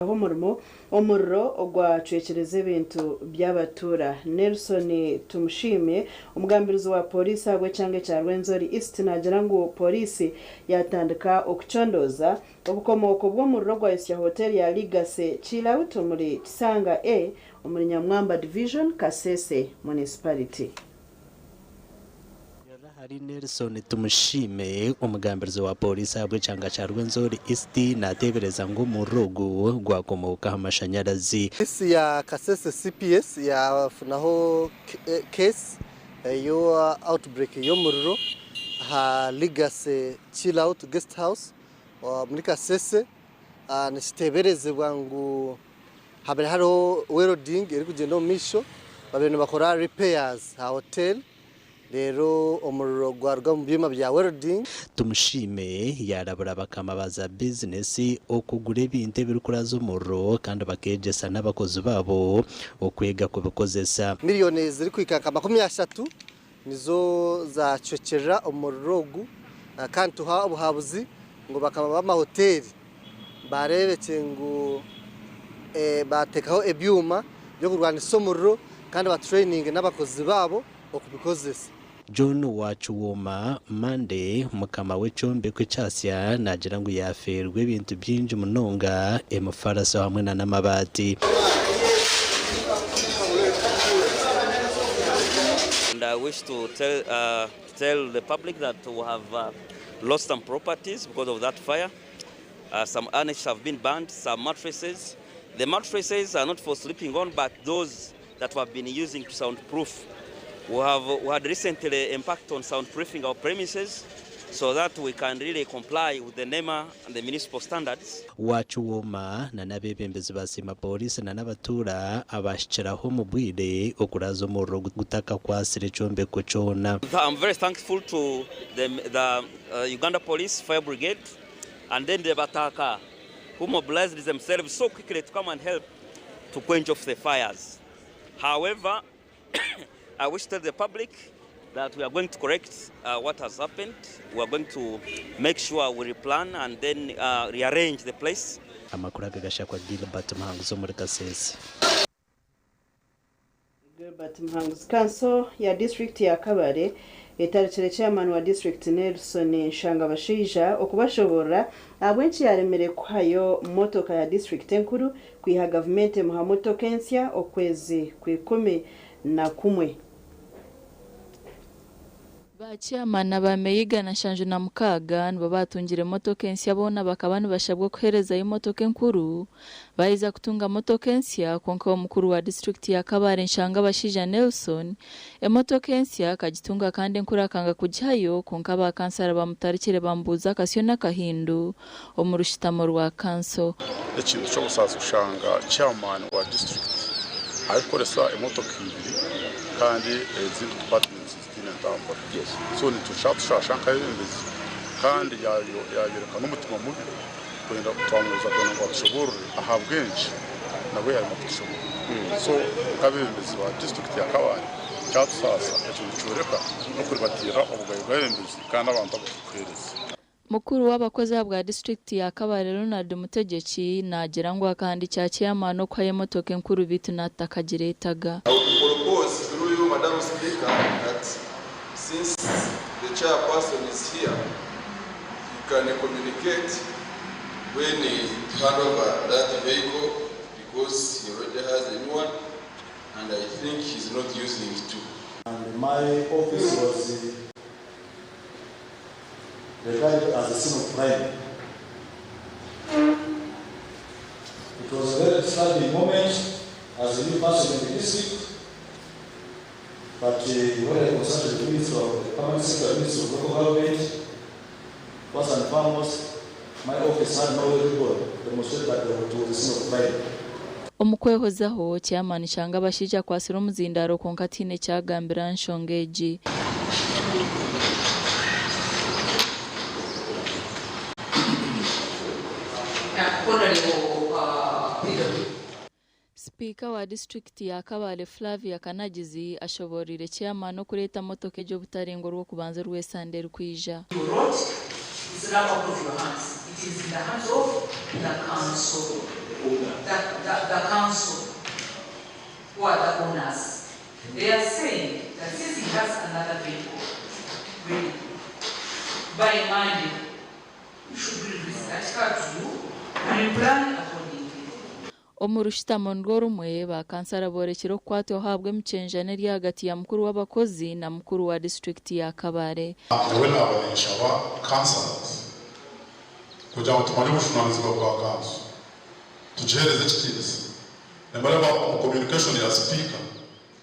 Omurimo omuriro ogwacwekyereza ebintu by'abatuura. Nelson Tumushime, omugambirizi wa Pooriisi ahabw'ekyanga ekya Rwenzori East naagira ngu Pooriisi yatandika okucondooza obukomooko bw'omuriro ogwayosya hoteeri ya Legacy Chillout omuri Kisanga A omuri Nyamwamba Division, Kasese Municipality. Kurugiirira ahari Nelson Tumusiime, omugambirizi wa Pooriisi ahabw'ekyanga kya Rwenzori East naateebereza ngu omuriro ogu gwakomooka aha mashanyarazi. Pooriisi ya Kasese CPS yafunaho case eyo outbreak y'omuriro aha Legacy Chill Out Guest House omuri Kasese. Nikiteeberezibwa ngu habaire hariho welding erikugyenda omu maisho, babaire nibakora repairs aha hotel reero omuriro gwaruga omu byoma bya welding. Tumusiime yaarabura bakama ba za bizinesi okugura ebintu ebirikuraza omuriro kandi bakeegyesa n'abakozi baabo okwega kubikozesa. Miriyoni ezirikuhika nka 30 nizo zacwekyerera omuriro ogu kandi nituha obuhabuzi ngu bakama b'amahoteeri bareebekye ngu baateekaho ebyoma by'okurwanisa omuriro kandi batureyininge n'abakozi baabo okubikozesa. John Wakiwoma Monday, mukama w'ekyombeko ekyasya naagira ngu yaafeerwa ebintu bingi munonga, emifaraso hamwe na n'amabaati. And I wish to tell, to tell the public that we have lost some properties because of that fire. Some furniture have been burned, some mattresses. The mattresses are not for sleeping on, but those that we have been using to soundproof. We had recently embarked on soundproofing our premises so that we can really comply with the NEMA and the municipal standards. Wakiwoma na n'abeebembezi basiima pooriisi na n'abatuura abahikiraho omu bwire okuraza omuriro gutakakwasire ekyombeko kyona. I'm very thankful to the Uganda Police Fire Brigade and then the Bataka who mobilized themselves so quickly to come and help to quench off the fires. However, I wish to tell the public that we are going to correct what has happened. We are going to make sure we replan and then rearrange the place. Amakuru aga gashakwa Gilbert Muhanguzi omuri Kasese. Gilbert Muhanguzi. Kanso ya district ya Kabale etarikire chairman wa district Nelson Nshangabasheija okubashoborora ahabw'enki yaremire kuhayo motoka ya district enkuru kwiha gavumenti emuha motoka ensya okwezi kwikumi na kumwe. Ba chairman ba meya 176 nibo batungire emotoka ensya. Boona bakaba nibashabwa kuherezayo emotoka enkuru bayiza kutunga motoka ensya. Kwonka omukuru wa district ya Kabale, Nshangabasheija Nelson, emotoka ensya akagitunga kandi enkuru akanga kugihayo. Kwonka abakansara bamutarikire bamubuuza akasyo n'akahindu omu rushitamo rwa kanso. Ekintu ky'obusaasi kushanga chairman wa district arikukoresa emotoka ibiri kandi ezindi departments zitiine ntambura. So nitushasha nk'abebembezi kandi yayoreka n'omutima mubi kwenda twamubuuza kwenda ngu atushoborore ahabw'enki nabwe yarema kutushoborora. So nk'abebembezi ba district ya Kabale kyatusaasa. Ekintu kyoreka n'okuribatirira obugabe bw'abebembezi kandi abantu abu turikuheereza. Mukuru w'abakozi bwa disitulikiti ya Kabale, Ronald Mutegeki, naagira ngu akahandikira chairman okuhayo emotoka enkuru bitu natakagireetaga. I would propose through you, Madam Speaker, that since the chairperson is here, you can communicate when he hand over that vehicle because he already has a new one and I think he's not using it too. And my office was regarded as a scene of crime. It was a very disturbing moment as a new person in the district, but when I consulted the Minister of the Permanent Secretary, Minister of Local Government, first and foremost, my office had no record to demonstrate that it was a scene of crime. Omu kwehozaho, chairman Nshangabasheija akwasire omuzindaro kwonka tihaine ekyagambira nshonga egi. Honorable PW. Sipiika wa disitulikiti ya Kabale, Flavia Kanagizi, ashoboreire chairman okureeta motoka egy'obutarenga orw'okubanza orw'esande erikwija. You wrote is now out of your hands. It is in the hands of the council. The, the, the council, who are the owners, they are saying that since he has another vehicle ready, by Monday, we should release that car to you and you plan accordingly. Omu rushutamo nirwo rumwe, ba kansara borekire okukwatwaho ahabw'emichenjano eri ahagati ya mukuru w'abakozi na mukuru wa disiturikiti ya Kabale. Nyowe naaba ninshaba councillors kugira ngu tumanye obujunanizibwa bwa kanso tugihereze ekitiinisa. Nimbareeba omu communication ya sipiika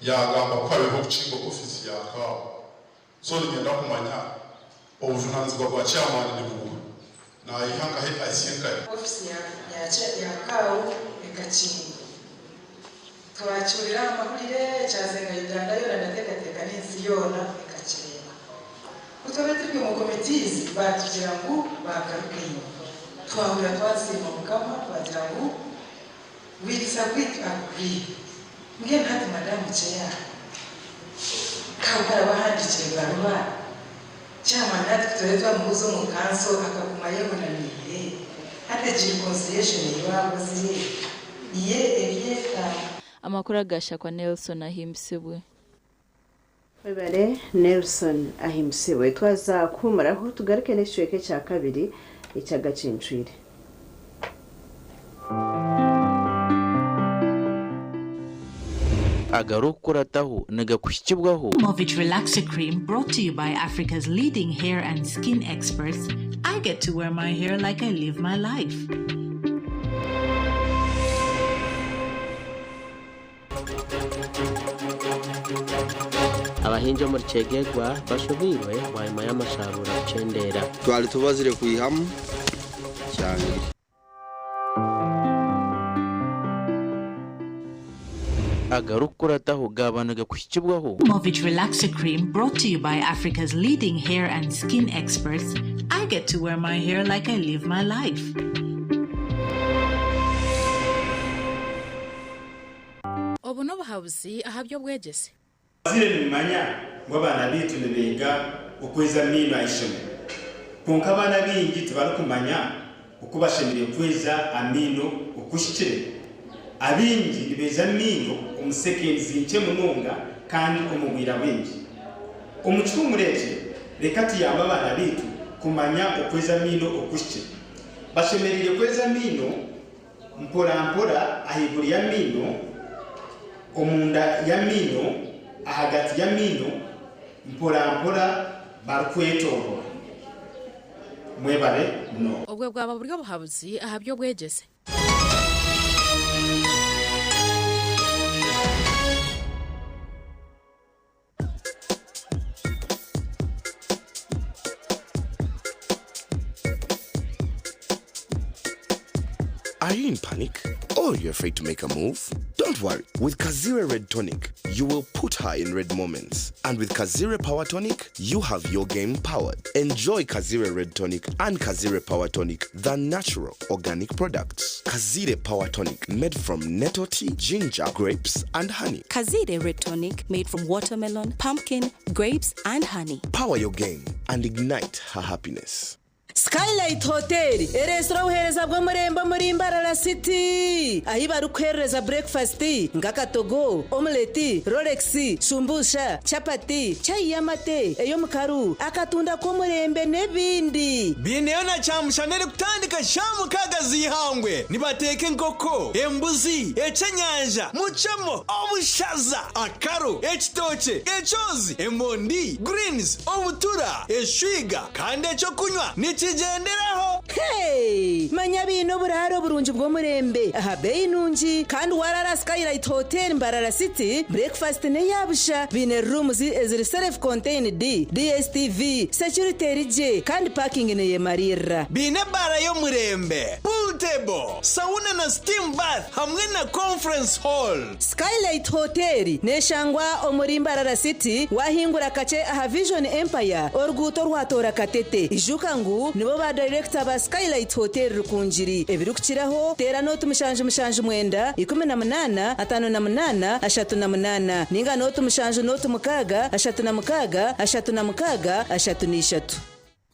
yaagamba ku habeho okukinga ofiisi ya CAO, so niinyenda kumanya obujunanizibwa bwa chairman ni buuha? Naayiha nkahi ahisye nkahi? Ofiisi ya CAO ekakingwa. Twakihurira aha mahurire, kyazenga Uganda yoona ndateekateeka n'ensi yoona ekakireeba. Ku twabaire turi omu committees baatugira ngu baagaruka enyima. Twahurira twasiima Mukama twagira ngu we disagree to agree. Mbwenu hati Madamu Chair, CAO ku araba ahandiikire ebaruha, Chairman hati ku turabe twamubuuza omu council akaguma ayehunamiire, hati egi reconciliation ei baakozire niyo eri eta? Amakuru agashakwa Nelson Ahimbisibwe. Webare Nelson Ahimbisibwe. Twaza kuhumuraho tugaruke n'ekicweka ekyakabiri eky'Agacencwire. Agarikukurataho nigakuhikibwaho. Movit Relaxer Cream, brought to you by Africa's leading hair and skin experts. I get to wear my hair like I live my life. Abahingi omuri Kyegegwa bashobeirwe bwanyima y'amasharuura kukyendera. Twari tubazire kwihamu kyangire. Agarikukurataho gaaba nigakuhikibwaho. Movit Relaxer Cream, brought to you by Africa's leading hair and skin experts. I get to wear my hair like I live my life. Obu n'obuhabuzi aha by'obwegyese. Abazaire nimumanya ngu abaana baitu nibeega okweza amaino aha ishomero. Kwonka abaana abaingi tibarikumanya oku bashemereire kweza amaino okuhikire. Abaingi nibeeza amaino omu seconds nkye munonga kandi omu bwira bwingi. Omu kihuumuro eki, reka tuyambe abaana baitu kumanya okweza amaino okuhikire. Bashemereire kweza amaino mporampora ahaiguru y'amaino, omunda y'amaino, ahagati y'amaino, mporampora barikwetorora. Mwebare munonga. Obwo bwaba buri obuhabuzi aha by'obwegyese. Are you in panic? Or you're afraid to make a move? Don't worry. With Kazire Red Tonic, you will put her in red moments. And with Kazire Power Tonic, you have your game powered. Enjoy Kazire Red Tonic and Kazire Power Tonic, the natural organic products. Kazire Power Tonic, made from nettle tea, ginger, grapes, and honey. Kazire Red Tonic, made from watermelon, pumpkin, grapes, and honey. Power your game and ignite her happiness. Skylight Hotel ereetsire obuheereza bw'omurembe omuri Mbarara City ahu barikuheereza breakfast nk'akatogo, omelette, rolex, shumbusha, chapati, chai y'amate, ey'omukaru, akatunda k'omurembe n'ebindi. Biineyo na kyamushana erikutandika shaaha mukaaga z'eihangwe. Nibateeka enkoko, embuzi, eky'enyanja, mucemo, obushaza, akaru, ekitookye, ekyozi, emondi, greens, obutura, eshwiga kandi eky'okunywa nikigyenderaho. Hey! Manya biine oburaaro burungi bw'omurembe aha beeyi nungi kandi warara Skylight Hotel Mbarara City, breakfast n'eya busha. Biine rooms eziri self contained, DSTV, security eri gye kandi parking neyemariirira. Biine ebaara y'omurembe, pool table, sauna na steam bath hamwe na conference hall. Skylight Hotel neshangwa omuri Mbarara City, wahingura kakye aha Vision Empire, oruguuto orwatoora Katete. Ijuka ngu nibo ba director ba Skylight Hotel Rukungiri. Ebirikukiraho teera nooti 779 18 58 38 ninga nooti 7 nooti 6 36 36 33.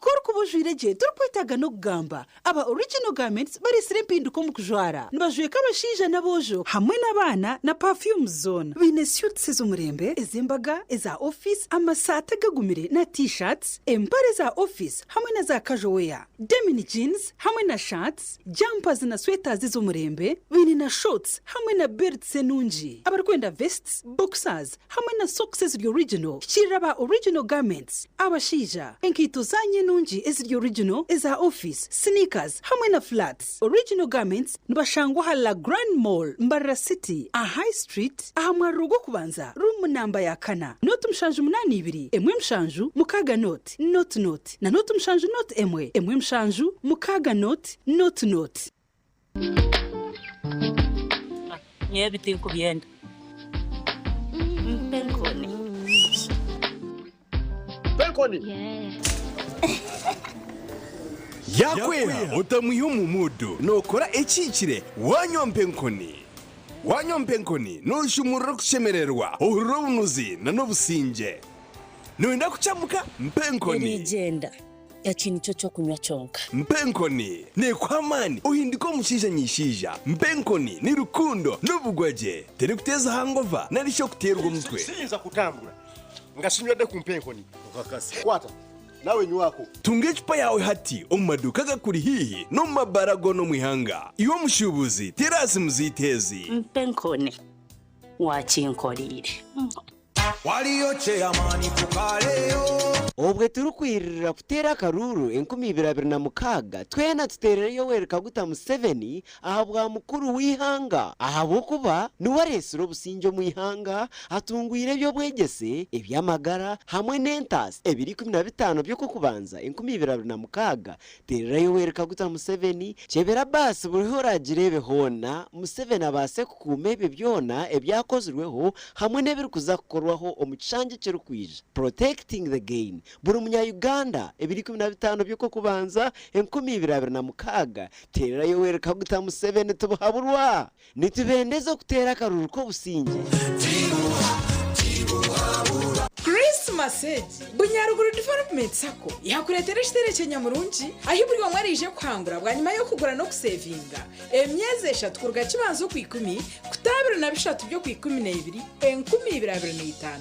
Ku orikuba ojwire gye torikwetaaga n'okugamba. Aba Original Garments bareetsire empinduka omu kujwara. Nibajweka abashaija n'aboojo hamwe n'abaana na perfumes zoona. Baine suits ez'omurembe, ez'embaga, eza ofiisi, amasaati agagumire na T-shirts, empare za ofiisi hamwe na za casual wear, denim jeans hamwe na shirts, jumpers na sweaters ez'omurembe. Baine na shorts hamwe na belts enungi. Abarikwenda vests, boxers hamwe na socks eziri original, hikiirira aba Original Garments. Abashaija, enkaito zaanyu enungi eziri original, eza ofiisi, sneakers hamwe na flats. Original Garments nibashangwa aha La Grande Mall, Mbarara City, aha High Street, aha mwariro gw'okubanza, room namba ya kana, nooti 782, 1 7 6 nooti, nooti nooti, na nooti 7 nooti 1, 1 7 6 nooti, nooti nooti. Nyowe ebi tinkubyenda. Mpa enkoni. Mpa enkoni. Yaakweha otamwiha omu muudu, nookora ekihikire waanywa mpa enkoni. Waanywa mpa enkoni nooshumurura okushemererwa, ohurira obunuzi n'obusingye. Nooyenda kukyamuka? Mpa enkoni. Eriigyenda. Eki nikyo ky'okunywa kyonka. Mpa enkoni neekuha amaani ohinduke omushaija nyaishaija. Mpa enkoni ni rukundo n'obugwagye. Terikuteeza hangova nari shi okuteerwa omutwe. Siyinza kutambura nga sinywedde ku mpa enkoni. Kwata nawe nywako. Tunga ecupa yaawe hati omu maduuka agakuri haihi n'omu mabaara goona omu ihanga. Iwe omushuubuzi, teera aha simu zaitu ezi. Mpa enkoni wakinkoreire. Waliyo chairman tukaleyo. Obwe turikwirira kuteera akaruuru 2026, twena tuteerere Yoweri Kaguta Museveni aha bwa mukuru w'eihanga ahabw'okuba niwe areetsire obusingye omu ihanga, atungwire eby'obwegyese, eby'amagara hamwe n'entaasa ebiro 15 by'Okwokubanza 2026. Teerera Yoweri Kaguta Museveni, kyebera baasi buri hu oraagireebe hoona, Museveni abaase kukuuma ebyo byona ebyakozirweho hamwe n'ebirikuza kukorwaho omu kishangye ekirikwija. Protecting the gain. Buri munya-Uganda, ebiro 15 by'Okwokubanza, 2026, teerera Yoweri Kaguta Museveni tibuhaburwa! Nitubendeza okuteera akaruru k'obusingye. Christmas egi, Bunyaruguru Development Sacco yakureetera ekiteere ky'enyamurungi ahi buri omwe araije kuhangura bwanyima y'okugura n'okusevinga emyezi eshatu kuruga Kibanza Okwikumi kuta 23 by'Okwikuminaibiri 2025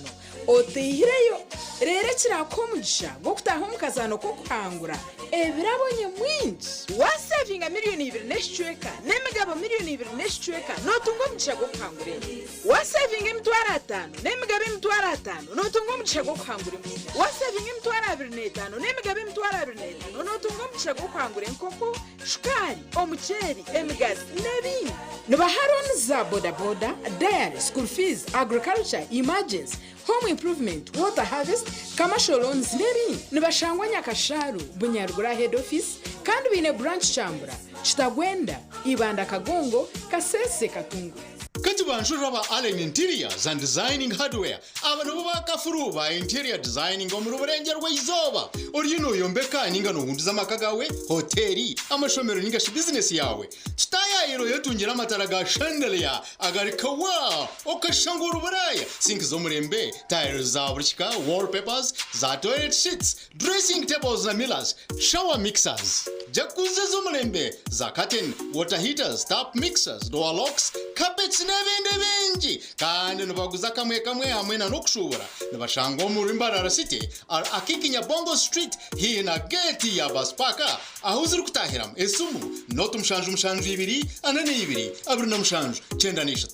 otaihireyo reero ekiraakuha omugisha gw'okutaaha omu kazaano k'okuhangura ebirabo nyamwingi. Waaseevinga miriyoni ibiri n'ekicweka n'emigabo miriyoni ibiri n'ekicweka nootunga omugisha gw'okuhangura ente. Waaseevinga 50,000 n'emigabo 50,000 nootunga omugisha gw'okuhangura embuzi. Waaseevinga 25,000 n'emigabo 25,000 nootunga omugisha gw'okuhangura enkoko, shukaari, omuceeri, emigazi n'ebindi. Nibaha looni za bodaboda, dairy, school fees, agriculture, emergency, home improvement, water harvest, commercial loans n'ebindi. Nibashangwa Nyakashaaru, Bunyaruguru Head Office kandi baine branch Kyambura, Kitagwenda, Ibanda Kagongo, Kasese, Katunguru. Katubanjurire aba Allen Interiors and Designing Hardware. Aba nibo bakafuru ba interior designing omuri Burengyerwa-izooba. Oriyo nooyombeka ninga noohunduza amaka gaawe, hoteeri, amashomero ninga shi bizinesi yaawe. Kitaayaayira oyetungire amatara ga chandelier agari kawa okashusha ngu ori Buraaya, sinki z'omurembe, tiles za buri kika, wallpapers, za toilet sheets, Dressing tables na mirrors, shower mixers, jacuzzi z'omurembe, za curtain, water heaters, tap mixers, door locks, carpets n'ebindi bingi. Kandi nibaguza kamwe kamwe hamwe na n'okushuubura. Nibashangwa omuri Mbarara City, Akiiki Nyabongo Street haihi na geeti ya bus park ahu zirikutahiramu. Esimu, 0 7 72 42 27 93.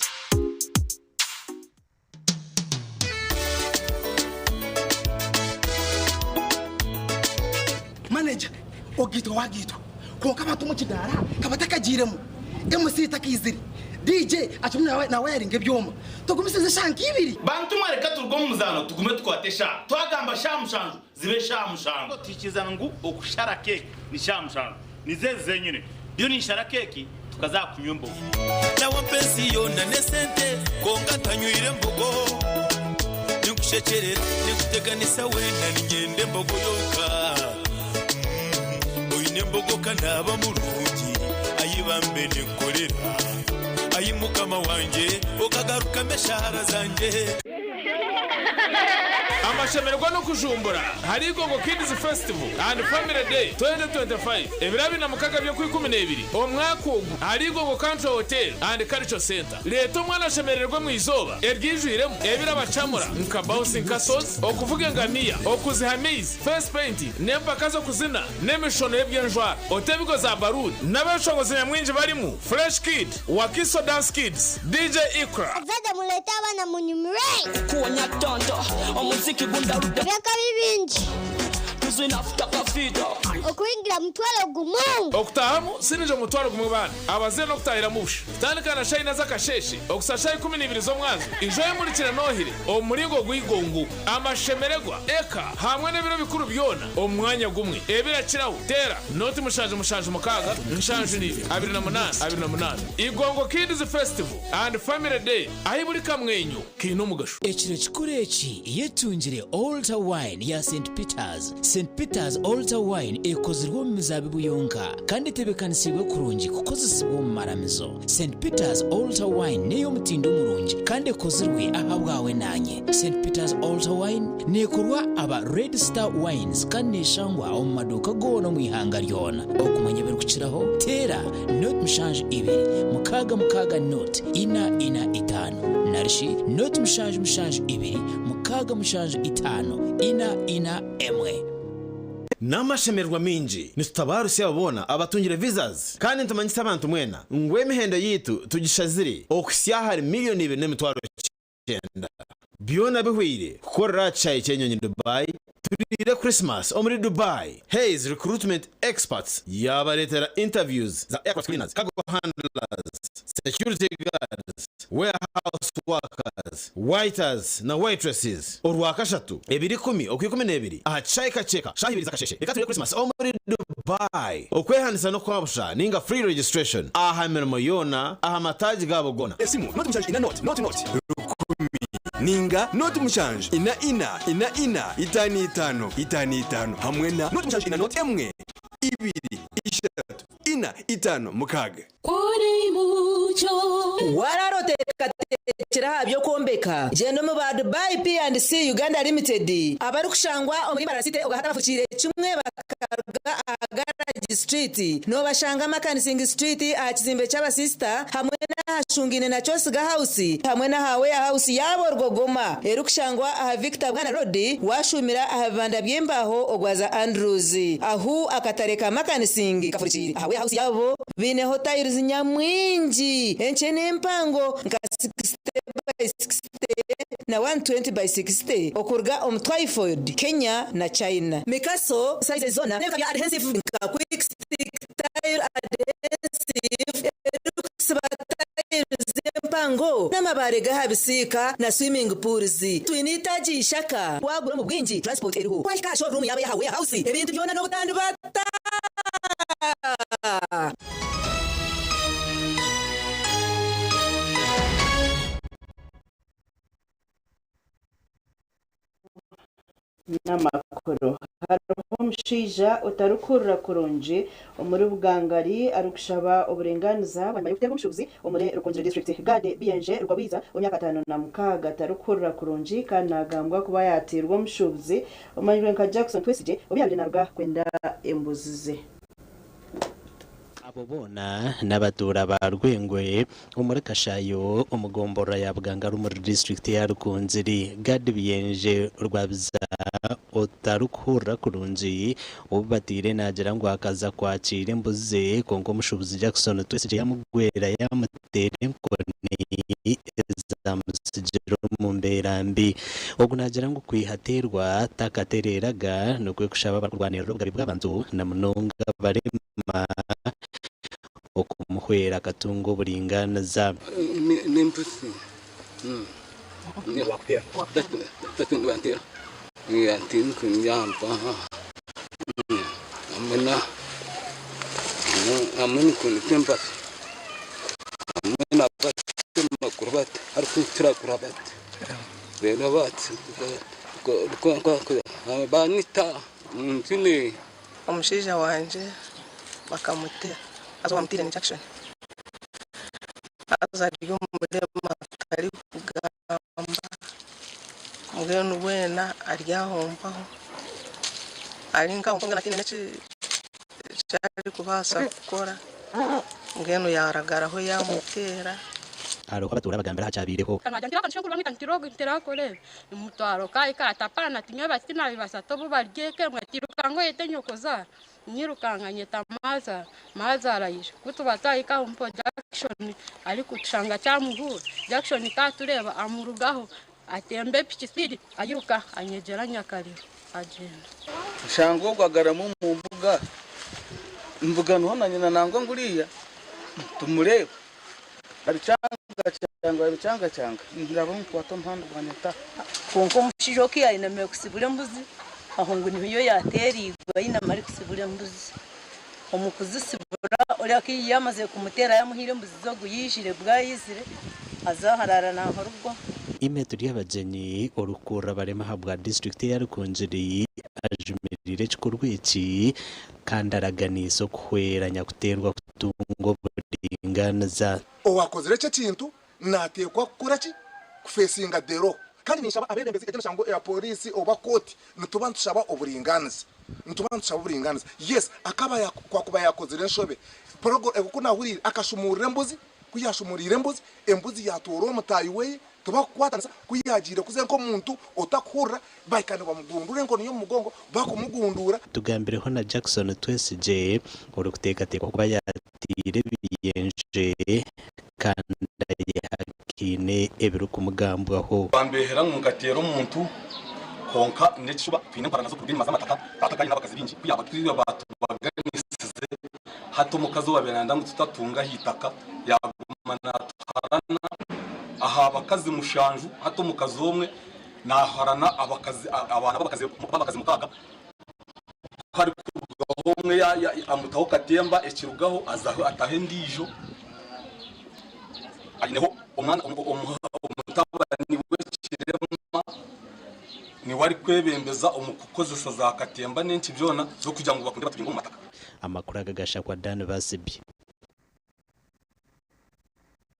Manager, Ogaitwa wagaitwa kwonka abantu omu kidaara ka batakagiiremu, MC takaizire, DJ akirimu nawayaringa ebyoma. Tugumisirize eshaaha nka ibiri. Bantu mwe reka turuge omu muzaano tugume tukwate eshaaha. Twagamba shaaha mushanju zibe shaaha mushanju. Tuhikirizana ngu okushara keeki ni shaaha mushanju. Nizo ezi zenyine. Ndiyo ninshara keeki tukaza aha kunywa embogo. Nawe ensi yoona n'esente kwonka ntanywire mbogo. Ninkushekyerera, ninkuteganisa weena niinyenda embogo yonka. Oine embogo ka naaba murungi, ayi bambe ninkukorera. Ayi Mukama wangye okagarukamu eshaara zangye. Amashemererwa n'okujumbura ahari Igongo Kids Festival and Family Day 2025 ebiro 26 by'Okwikumineebiri omwaka ogu ahari Igongo Country Hotel and Cultural Centre. Reeta omwana ashemerererwe omu izooba eryijwiremu ebirabacamura nka bouncing castles, okuvuga engamiya, okuziha amaizi, face painting n'empaka z'okuzina n'emishono y'eby'enjwara. Ote ebigo za baruuni n'abeshongozi nyamwingi barimu Fresh Kid, Wakiso Dance Kids, DJ Iqra. Abazaire mureete abaana munyumirwe. Kuwonya tonto omuziki gundarude. Eby'akabi bingi. Tuzina futakafita. Okuyingira mutwaro gumu. Okutahamu sininja omutwaro gumwe baana. Abazaire n'okutahiramu busha. Kutandika na shaaha ina z'akasheeshe okuhitsya shaaha 12 z'omwazyo, ijo oyemurikire n'ohire omu muringo gw'eigongo, amashemererwa, eka hamwe n'ebiro bikuru byona omu mwanya gumwe. Ebirakiraho, teera noti 7 76 2 28 28. Igongo Kids Festival and Family Day ahi buri kamwenyo kaine omugasho. Ekiro kikuru eki yetungire Altar Wine ya St Peters. St Peters Altar Wine ekozirwe omu mizaabibu yonka kandi etebeekanisiibwe kurungi kukozesibwa omu maramizo. St Peters Altar Wine n'ey'omutindo murungi kandi ekozirwe ahabwawe naanye. St Peters Altar Wine neekorwa aba Red Star Wines kandi neeshangwa omu maduuka goona omu ihanga ryona. Okumanya ebirikukiraho, teera 072 66 0 4 4 5 narishi 0 7 7 2 6 7 5 4 4 1. N'amashemererwa maingi nitutabaarusya abo boona abatungire visas kandi nitumanyisa abantu mwena ngu emihendo yaitu tugishazire okuhitsya ahari 2,900,000. Byona bihweire kukorera aha kishaayi ky'enyonyi Dubai. Turiire Christmas omuri Dubai. Hays Recruitment Experts yaabareetera interviews za aircraft cleaners, cargo handlers, security guards, warehouse workers, waiters na waitresses Orwakashatu, 2 10 okwa12 aha kishaayi Kakyeka shaaha ibiri z'akasheeshe. Reka turiire Christmas omuri Dubai. Okwehandiisa n'okwabusha ninga free registration aha mirimo yoona aha mataagi gaabo goona. Esimu, noti 7 4 0 0 1 ninga noti 7 4 4 4 5 5 5 5 hamwe na noti 7 4 0 1 2 3 4 5 6. Kuri mucyo Wararoteekateekire aha by'okwombeka? Gyenda omu ba Dubai P&C Uganda Limited abarikushangwa omuri Mbarara City ogahata bafukiire kimwe bakaruga aha Garage Street noobashanga Makanising Street aha kizimbe ky'abasisita hamwe n'ahashungaine na Kyosiga House hamwe n'aha Warehouse yaabo Rwogoma erikushangwa aha Victor Bwana Road washuumira aha bibanda by'embaaho ogwaza Andrews ahu akatare ka Makanising kafurikiire aha Warehouse yaabo. Baineho tiles nyamwingi enkye n'empango nka 60×60 na 120×60 okuruga omu Twyford, Kenya na China. Mikaso sizes zoona n'ebika bya adhesive nka Quick Stick Tile Adhesive erikusiba tiles empango n'amabaare g'aha bisiika na swimming pools. Twine eitaagi Ishaka. Waagura omu bwingi, transport eriho. Wahika aha showroom yaabo ey'aha warehouse, ebintu byona n'obutandibata. N'amakuru. Hariho omushaija otarikuhurira kurungi omuri Bugangari arikushaba oburingaaniza bwanyima y'okuteerwa omushuubuzi omuri Rukungiri disiturikiti. Gad Biyenje Rwabwiza ow'emyaka 56 tarikuhurira kurungi kandi nagambwa kuba yaateirwe omushuubuzi omanyirwe nka Jackson Twesigye obu yaabaire naaruga kwenda embuzi ze. Abo boona n'abatuura ba Rwengwe omuri Kashayo omu gomborora ya Bugangari omuri disiturikiti ya Rukungiri. Gad Biyenje Rwabiza otarikuhurira kurungi obu bataire naagira ngu akaza kwakiira embuzi ze kwonka omushuubuzi Jackson Twesigye yamugwera yamuteera enkoni ezamutsigira omu mbeera mbi. Ogu naagira ngu kwiha ateerwa takatereeraga nikwo kushaba abarikurwanirira obugabe bw'abantu na munonga abarema okumuhwera akatunga oburingaaniza. N'empusi batantera tinkunyamba hamwe n'empasi hamwe n'amakuru bati arikuturagura bati reero bati banyita ntine. Omushaija wangye bakamutera haza owamutiire ni Jackson haza ari omurema tarikugamba mbwenu weena ari aho mpaho ari nkaho mbwenu ataine n'eki eki arikubaasa kukora mbwenu yaaragaraho yaamuteera. Hariho abatuura abagambire aha kyabaireho. Nkagira nti akashongo bamwita nti rogu nti rakora ebi nimutwara okahika ati apana ati nyowe bati tinabibasa ati obu bari eka emwe ati irukanga oyete nyokozaara nyirukanga nyeta maazaara maazaara aija ku tuba twahika aho mpo Jackson arikutushanga kyamuhuura Jackson tatureeba amurugaho atemba epiki speed ayiruka anyegyera nyakariro agyenda. Nshanga ogwo agarami omu mbuga, mbuga niho na nyina nangwa nguriya tumureeba abicangacyanga abicangacyanga ndaba nkwata omuhanda gwangye ntaha. Kwonka omushaija oku yainamire kusibura embuzi, aho ngu niyo yaateereirwe ainami arikusibura embuzi. Omu kuzisibura, oriya ku yaamazire kumuteera yaamuhaire embuzi ze ogu yaijire bwaizire, aza aharaara naaharugwa. Imetu ry'abagyenyi orikukurira abarema ahabwa disiturikiti eya Rukungiri ajumiriire ekikorwa eki kandi araganiise okuhwera nyakuteerwa kutunga oburingaaniza. Owakozire ekyo ekintu nateekwa kukora ki? Kufesinga the law. Kandi ninshaba abebembezi egyo emisango eya poriisi oba kooti nituba nitushaba oburinganiza. Nituba nitushaba oburinganiza. Yes, akaba kwakuba yakozire enshobe. Oku nahuriire akashumurira embuzi, ku yashumuriire embuzi, embuzi yatoora omutaahi weye, tibakukwatanisa, ku yagiire kuze nk'omuntu otakuhurira, bahika nibamugundura enkoni y'omu mugongo, bakumugunduura. Tugambireho na Jackson Twesigye orikuteekateekwa kuba yateire ebiyenje kandi ayehakaine ebirikumugambwaho. Bambeehera ngu nkateera omuntu kwonka n'ekishuba. Twine emparana z'okuruga enyima z'amataka. Taata ka aine abakazi baingi. Ku yaatubaganisize, hati omukazi owaabaire naayenda ngu tutatunga aha itaka yaaguma naatuharana aha bakazi mushanju. Hati omukazi omwe naaharana abakazi abaana b'abakazi mukaaga. Ku harikurugaho omwe amutaho katemba ekirugaho azaho ataho endiijo. Aineho omwana omutabani w'ekirema niwe arikwebembeza omu kukozesa za katemba n'enki byona z'okugira ngu bakunde batubinge omu mataka. Amakuru aga gashakwa Dan Basibye.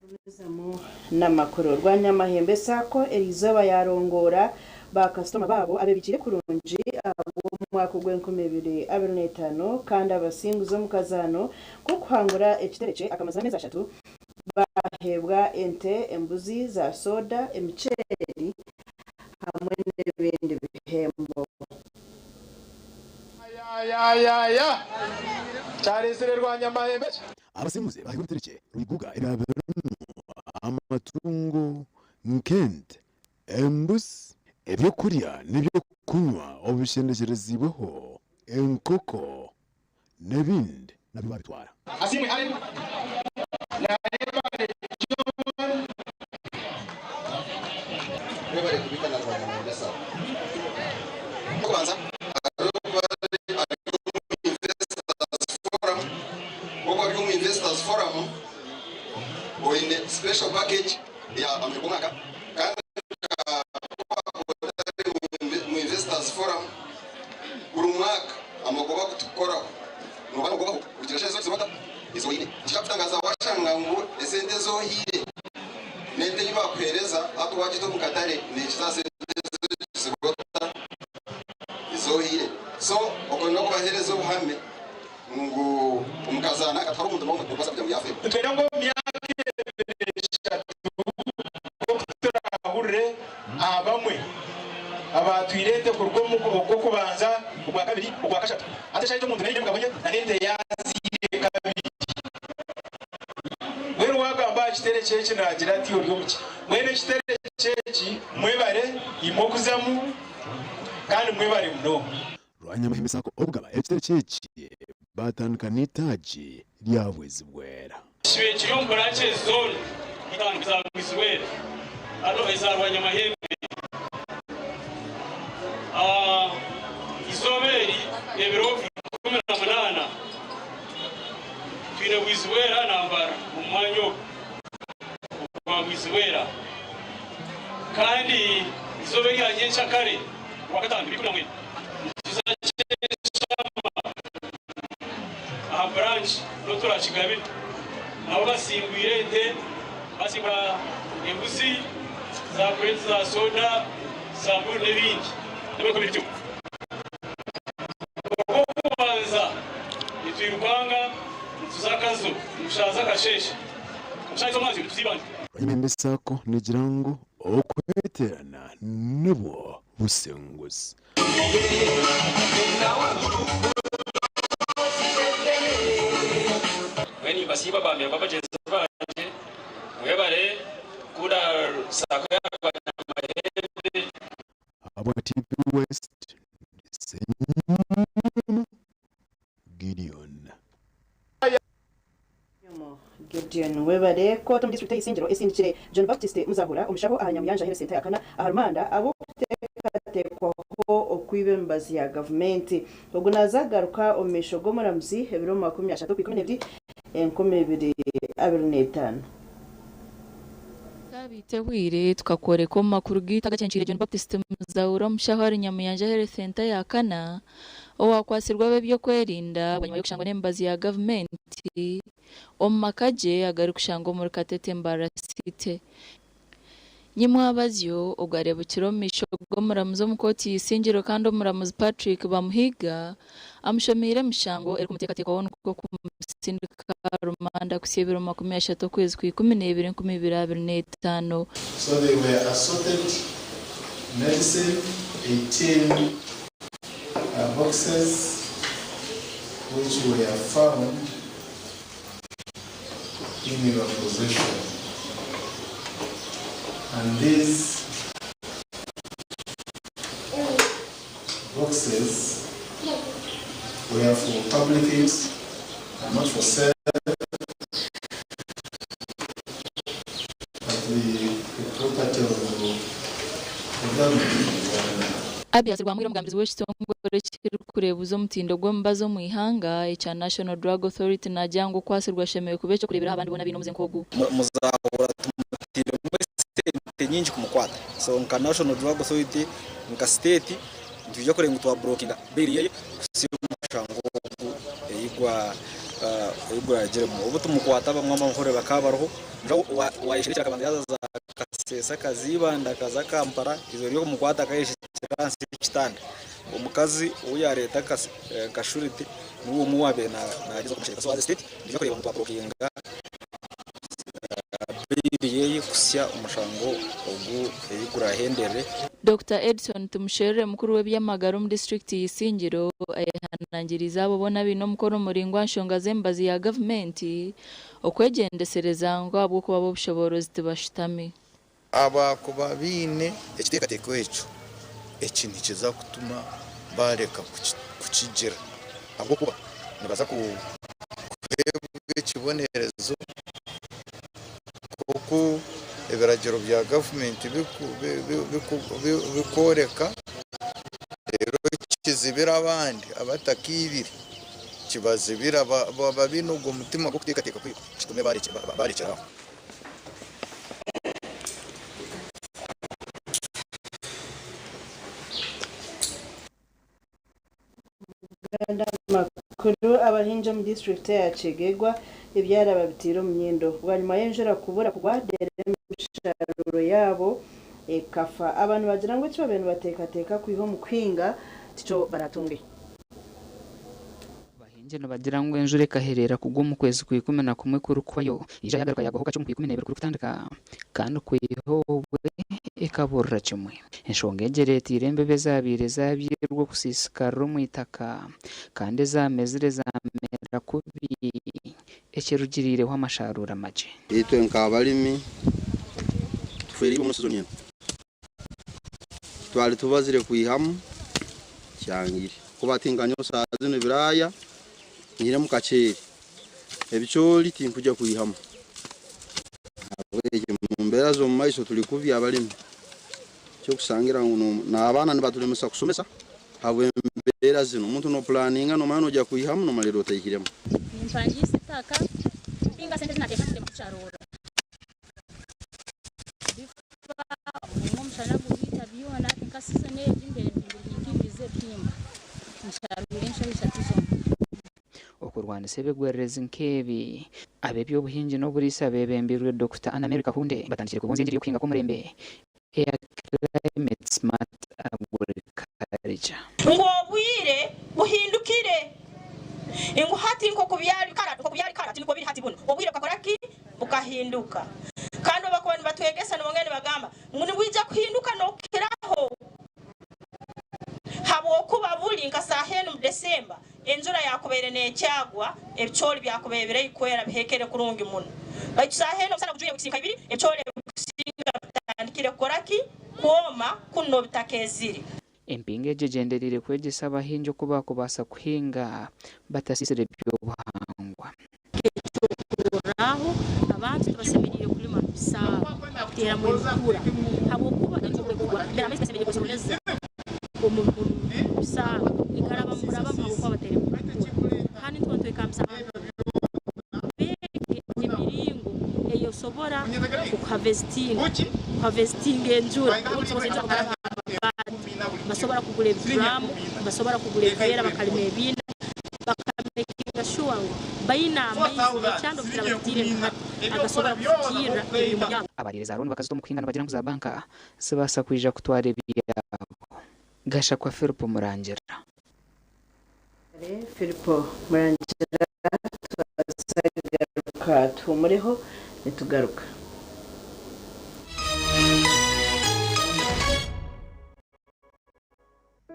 Gumizamu n'amakuru. Rwanyamahembe Sacco eriizooba yarongoora ba kasitoma baabo abebikiire kurungi ahabw'omwaka ogw'enkumi ibiri abiri n'etaano kandi abasinguzi omu kazaano k'okuhangura ekiterekye akamaze ameezi 3 baheebwa ente, embuzi za soda, emiceeri hamwe n'ebindi bihembo. Yaya kyaresire Rwanyamahembe. Abasinguzi baheebwa ebiterekye Rwiguga ebyabirimu amatungo nk'ente, embuzi, ebyokurya n'ebyokunywa obishendekyerezibweho enkoko n'ebindi nabyo babitwara. Asiimwe Allen Nayebare John. Mwebale kubika na Rwanyamahembe Sacco. Okubanza ari Investors Forum, oku ari omu Investors Forum oine special package ya amuheru gw'omwaka, kandi mu Investors Forum buri mwaka amagoba kutukoraho noba nogobaho kugira share zose ezoine. Kikakutangaza washanga ngu esente ezohire n'ente ei bakuheereza hati wagita omu katare nekiza sente zibota ezohire. So okwo n'okubaheereza obuhame ngu omukazaana akatwara omuntu n'omwe okubaasa kugira ngu yafeerwa. Nitwenda ngu omu myaka 2, 3 nk'oku turahurire aha bamwe abatwire ente kuruga omu ogw'okubanza, ogwa kabiri, ogwa kashatu, hati eshaaha egi omuntu naine emigabo ye na n'ente yazaire kabiri. Mbwenu waagamba aha kitereko eki naagira ati ori omuki. Mbwenu ekitereko eki mwebare imwe okuzamu kandi mwebare munonga. Rwanyamahembe Sacco okugaba ekitereko eki batandika n'eitaagi rya Bwizibwera. Kibe kiri omu branches zoona itaano eza Bwizibwera hano eza Rwanyamahembe. Izooba eri ebiro 18 twine Bwizibwera na Mbarara omu mwanya ogu ogwa Bwizibwera kandi izooba erya nyenkyakare Orwakataano ebiro 19 nituza Kyeshama aha branch niho turakigabire. Nabo basingwire ente, basingura embuzi, za kureti za soda, sabuni n'ebindi. Nibwo bityo. Ogw'okubanza nitwirukanga nituza Kazo nitushaaza akasheeshe. Omushaaha omwazyo nituza Ibanda. Bwanyima Sacco negira ngu okweterana nibwo businguzi. Mbwenu nimbasiima ba memba bagyenzi bangye, mwebare kukunda Sacco ya Banyamahembe. Ahabwa TV West, ndi Ssenyomo Gideon. Ssenyomo Gideon webare kooti omu disiturikiti ey'Isingiro esindikire John Baptist Muzahura omushaho aha Nyamuyanja Health Centre ya Kana aha rumanda ahabw'okuteekateekwaho okwiba emibazi ya gavumenti. Ogu naaza kugaruka omu maisho g'omuramuzi ebiro 30 Okwikumineebiri 2025. Saabiiti ehweire, tukakworeka omu makuru gaitu agacencwire John Baptist Muzaura omushaho ahari Nyamuyanja Health Centre ya Kana owakwatsirwe ab'ebyokwerinda bwanyima y'okushangwa n'emibazi ya gavumenti omu maka gye agarikushangwa omuri Katete Mbarara City. Nyimwabazyo ogu areebukire omu maisho g'omuramuzi omu kooti y'eisingiro kandi omuramuzi Patrick Bamuhiga amushomeire emishango erikumuteekateekwaho nikwo kumusindika aha rumanda kuhitsya ebiro 30 okwezi kwa 12 2025. So they were assorted medicine, 18 boxes which were found in your possession. And these boxes were for public use and not for sale, but the property of the government of Uganda. Abias Rwamwire omugambirizi w'ekitongore ekirikureebuza omutindo gw'emibazi omu ihanga ekya National Drug Authority naagira ngu okwatsirwe ashemereire kuba eky'okureeberaho abandi boona abaine omuze nk'ogu. Muzahura tumutairemu esente nyingi kumukwata so nka National Drug Authority nka state nitwija kureba ngu twa blockinga bail yeye kuhitsya omushango ogu eyi guragiremu. Obu tumukwata abamwe amahurire bakaba bariho owayesherekire akabanza yaza za Kasese akaza Ibanda akaza Kampala eizooba ry'okumukwata akayeshekyera ahansi y'ekitanda. Omukazi ou yareeta nka surety niwe omwe owabaire nagyezaho kumushereka so as a state nitwija kureba ngu twa blockinga bail yeye kuhitsya omushango ogu eyi gurahenderere. Dokita Edson Tumusherure mukuru w'eby'amagara omu disiturikiti ya Isingiro ayehanangiriize abo boona abaine omukono muraingwa aha nshonga z'emibazi ya gavumenti okwegyendesereza ngu ahabw'okuba ab'obushoboorozi tibashutami. Abakuba baine ekiteekateeko ekyo, eki nikiza kutuma baareka kukigira ahabw'okuba nibaza kuheebwa ekibonerezo nk'oku ebiragiro bya gavumenti birikworeka reero kizibire abandi abatakiibire kibazibira baba baine ogwo mutima gw'okuteekateeka kwiba kitume baarekyera aho. Uganda Amakuru Abahingi omu disiturikiti eya Kyegegwa ebyara babiteire omu nyindo bwanyima y'enjura kubura kugwa reero emisharuuro yaabo ekafa. Aba nibagira ngu eki babaire nibateekateeka kwiha omu kuhinga tikyo baratunge. Abahingi nibagira ngu enjura ekahereera kugwa omu kwezi kwa 11 kurikuhwayo, yaija yagaruka yagwaho kakye omu kwa 12 kurikutandika kandi kwiha obwe ekaburira kimwe. Enshonga egi ereeteire embibo ezaabaire zaabyirwe okusiisikarira omu itaka kandi ezaamezire zaamera kubi ekirugiriireho amasharuura makye. Itwe nk'abalimi tuferiirwe omu sizoni enu. Twali tubazire kwihamu kyangire kuba ti nka nyowe saaha zinu ebiraaya nyinemu kaceeri, ebicoori tinkugya kwihamu. Nahabweki omu mbeera z'omu maiso tuli kubi abalimi ekyokusangira ngu n'abaana nibatulemesa kusomesa habw'embeera zinu. Omuntu n'opulaninga nomanya nogya kwihamu nomalirra otaihiremu. Nimpangiisa itaka mpinga sente ezi nateeka nitema kukyarora. Bifa obumwe omushana gubiita byona nka sizoni egi mbaire mpingire ninka ebihimba nsharwire enshaho ishatu zonka. Okurwanisa ebigwererezi nk'ebi, ab'eby'obuhingi n'oburiisa beebembeirwe Dokita Anna Mary Kahunde batandikire kubunzya engiri y'okuhinga kw'omurembe eya Climate Smart Agriculture. Arija. Ngu obwire buhindukire, ngu hati nk'oku byari kara, nk'oku byari kara tinukwo biri hati bunu. Obwire bukakora ki? Bukahinduka. Kandi obu bakuba nibatwegesa nibongera nibagamba ngu nibwija kuhinduka n'okukiraho habwokuba buri nka saaha enu mu Desemba enjura yakubaire nekyagwa, ebicoori byakubaire biri kwera bihekere kurungi muno. Baitu saaha enu omusana gujwire wiiki nka ibiri, ebicoori ebikusinga bitandikire kukora ki? Kwoma kunu n'obutakeezire. Empinga egi egyendereire kwegyesa abahingi oku baakubaasa kuhinga batasiisire by'obuhangwa. Ekyokurorraho, abantu tibasemeriire kulima mu bisaaru kuteeramu ebikura habwokuba enjura obu ekugwa mbere amaizi gasemeriire kwesoroleza omu bisaaru nigarabamu burabamu habwokuba batairemu ebikura. Kandi nitwe nitwekambisa abantu beege emiringo ei osobora kuhavesitinga kuhavesitinga enjura obu nitusobora enjura kugaraba ha mabaati, nibasobora kugura ebiduraamu, nibasobora kugura ebiveera bakalima ebiina. Bakamekinga shuwa ngu baine amaizi ekyanda obu kiraba kitiire nka hati agasobora kufukirra emirimo yabo. Abariire za looni bakazita omu kuhinga nibagira ngu za banka zibaasa kwija kutwara ebyabo. Gashakwa Philip Murangira. Philip Murangira Twazagaruka tuhumureho nitugaruka.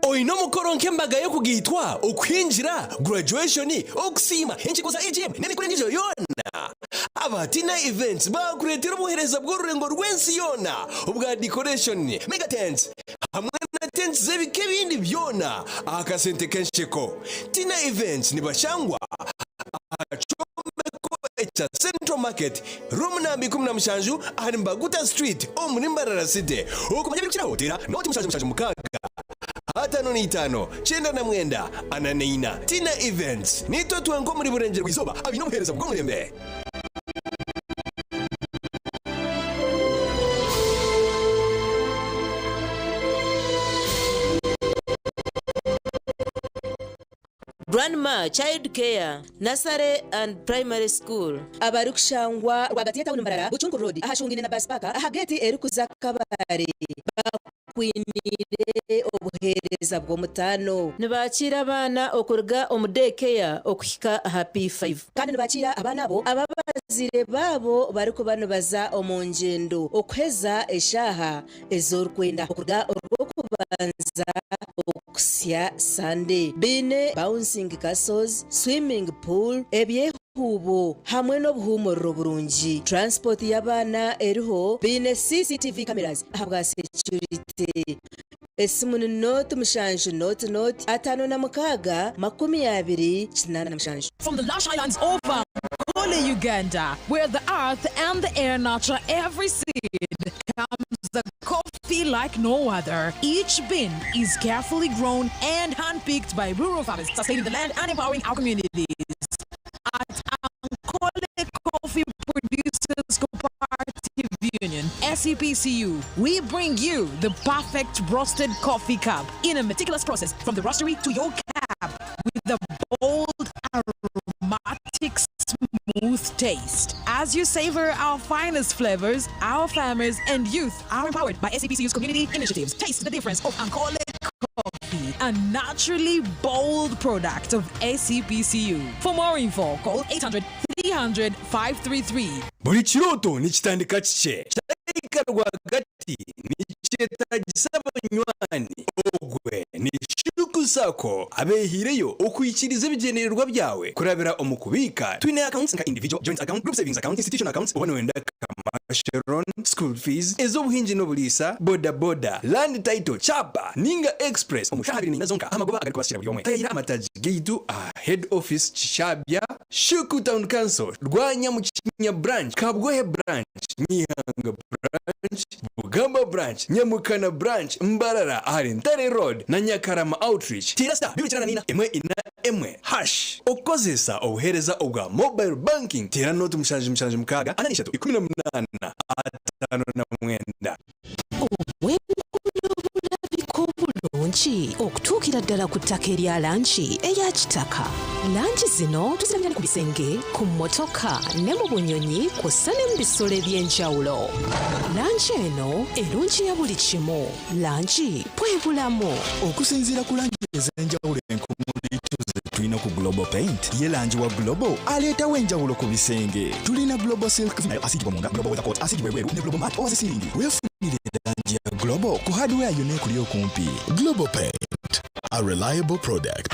Oine omukoro nk'embaga y'okugaitwa, okuhingira, graduation, okusiima, enkiiko za AGM n'emikoro endiijo yoona? Aba Tina Events baakureetera obuheereza bw'orurengo rw'ensi yoona obwa decoration, mega tents hamwe na tents z'ebika ebindi byona aha kasente k'ensheko. Tina Events nibashangwa aha kyombeko ekya Central Market, room namba 17 ahari Mbaguta Street omuri Mbarara City. Okumanya ebirikukiraho teera nooti 776 55 99 44. Tina Events, Niitwe twenka omuri Burengyerwa Izooba abaine obuheereza bw'omurembe. Grandma Child Care Nursery and Primary School. Abarikushangwa rwagati y'etauni Mbarara, Bucunku Road ahashungaine na Bus Park aha geeti erikuza Kabale bakwiniire obuheereza bw'omutaano. Nibaakiira abaana okuruga omu Day Care okuhika aha P5. Kandi nibaakiira abaana abo abu abazaire baabo barikuba nibaza omu ngyendo okuheza eshaaha ezi orikwenda okuruga Orwokubanza okuhitsya Sande. Baine bouncing castles, swimming pool, ebyehuubo hamwe n'obuhuumuriro burungi. Transport y'abaana eriho, baine CCTV cameras ahabwa security. Esimu ni nooti mushanju nooti nooti 56 20 87. From the lush highlands of Ankole, Uganda, where the earth and the air nurture every seed, comes the coffee like no other. Each bean is carefully grown and handpicked by rural farmers, sustaining the land and empowering our communities. At Ankole Coffee Producers Cooperative Union, SEPCU, we bring you the perfect roasted coffee cup in a meticulous process from the roastery to your cup with a bold, aromatic, smooth taste. As you savor our finest flavors, our farmers and youth are empowered by SAPCU's community initiatives. Taste the difference of Ankole Coffee, a naturally bold product of SCPCU. For more info, call 800 300 533. Buri kirooto nikitandika kikye, kyahika rwagati nikyetagisa abanywani. Ogwe ni Shuku Sacco abehaireyo okuhikiiriza ebigyendererwa byawe kurabira omu kubiika. Twine accounts nka individual, joint account, group savings account, institutional accounts oba noyenda commercial loan, school fees, ez'obuhingi n'oburiisa, boda boda, land title, chapa ninga express omu shaaha 24 zonka amagoba agarikubasikira buri omwe. Tayayira amataagi gaitu aha head office Kishabya, Shuku Town Council, Rwanyamukinya Branch, Kabwohe Branch, Nyihanga Branch, Bugamba Branch, Nyamukana Branch, Mbarara ahari Ntare Road na Nyakarama Outreach. Teera star 294 1 4 hash. Okukozesa obuheereza obwa mobile banking, teera nooti 7 7 6 43 18 59. Obwengula obulabika obulungi okutuukira ddala ku ttaka erya langi eya kitaka. Langi zino tuzirabira ne ku. bisenge, ku mmotoka ne mu bunyonyi kw'ossa ne mu bisolo eby'enjawulo. Langi eno erungiya buli kimu. Langi bwe bulamu. Okusinziira ku langi ez'enjawulo enkumuliitu ze tulina ku Global Paint, ye langi wa Global aleetawo enjawulo ku bisenge. Tulina Global Silk Vinyl asiigibwa munda, Global Weather Coat asiigibwa ebweru ne Global Matte owa zisiringi. Weefunire langi ya Global ku hardware yonna ekuli okumpi. Global Paint, a reliable product.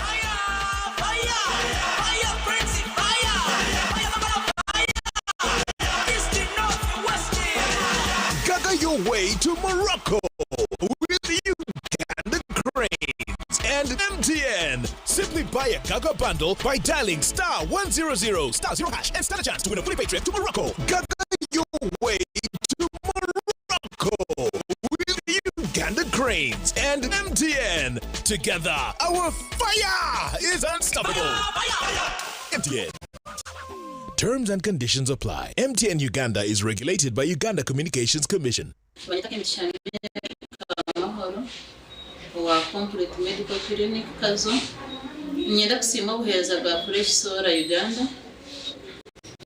Gaga your way to Morocco with Uganda Cranes and MTN. Simply buy a Gaga bundle by dialing star 100 star 0 hash and stand a chance to win a fully paid trip to Morocco. Gaga your way to Morocco with Uganda Cranes and MTN. Together, our fire is unstoppable. MTN. Terms and conditions apply. MTN Uganda is regulated by Uganda Communications Commission. Banyita Kemigisha Amahoro owa Complete Medical Clinic Kazo. Niinyenda kusiima obuheereza bwa Fresh Solar Uganda.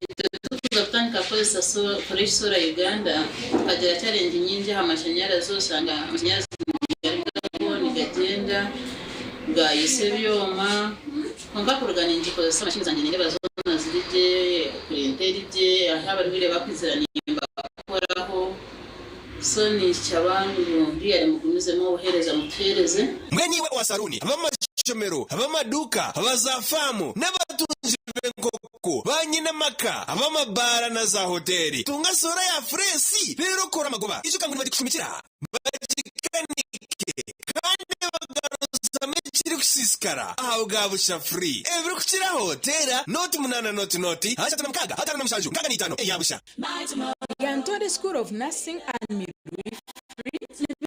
Itwe tukuza kutandika kukozesa Fresh Solar Uganda, tukagira challenge nyingi aha mashanyarazi. Osanga amashanyarazi nigarugaho nigagyenda gayisa ebyoma, kwonka kuruga ningikozesa mashini zangye nindeeba zoona ziri gye, printer eri gye, ahu abarwaire bakwizira nimbakoraho. So ninshaba ngu riyari mugumizemu obuheereza mutuheereze. Mbwenu iwe owa saruuni, ab'amashomero, ab'amaduuka, abaza faamu n'abatunzi b'enkoko, banyinamaka, ab'amabaara na zaahoteeri, tunga soora ya fureesi reero okore amagoba. Ijuka ngu nibagikushumikira, bagikanike kandi bagaruzamu ekirikusiisikara aha bwa busha free. Ebirikukiraho teera nooti munaana nooti nooti ashatu na mukaaga ataano na mushanju nkaaga n'eitaano eya busha. Lyantonde School of Nursing and Midwifery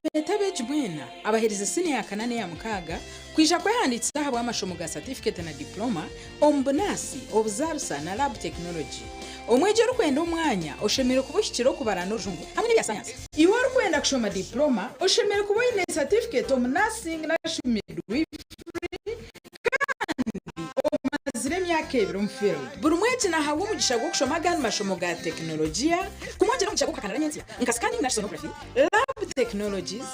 nibeeta abeegi mwena abaherize siniya ya kana n'eya mukaaga kwija kwehandiikisa ahabw'amashomo ga satifiketi na diploma omu bunaasi, obuzaarisa na lab technology. Omwegi orikwenda omwanya oshemereire kuba ohikire okubara n'orujungu hamwe n'ebya sayansi. Iwe orikwenda kushoma diploma oshemereire kuba oine satifiketi omu nursing narishi midwifery kandi omazire emyaka ebiri omu field. Buri mwegi nahabwa omugisha gw'okushoma agandi mashomo ga tekinologiya kumwongyera omugisha gw'okuhakanira nyentsya nka scanning narishi sonography, lab technologies,